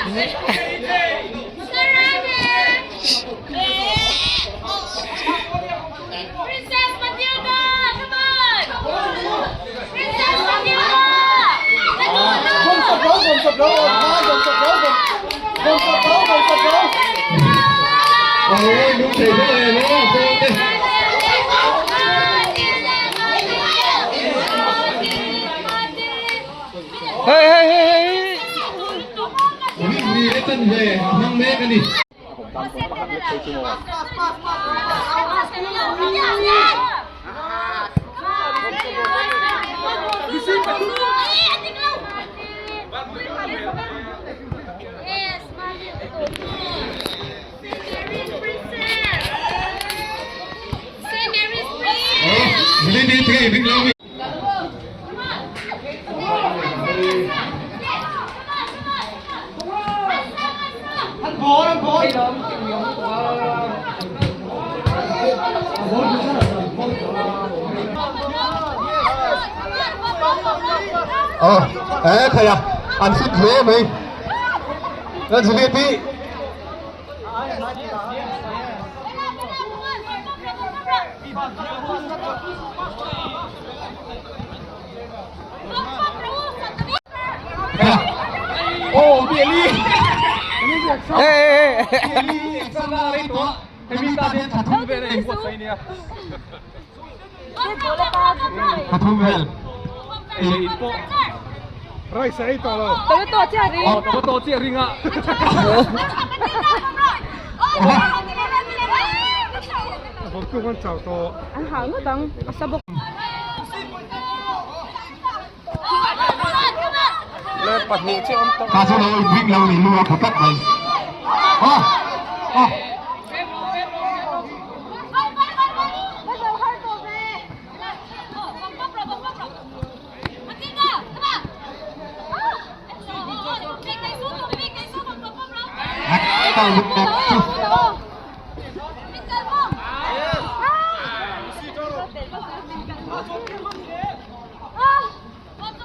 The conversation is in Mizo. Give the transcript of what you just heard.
Hey hey hey hey. Ờ, thầy à, ăn xịt dễ mày. Nó chỉ biết đi. Oh, Billy. Hey, hey, Ta số đâu biết lâu thì luôn thật tất mày. Ờ. Ờ. Tao lúc đẹp.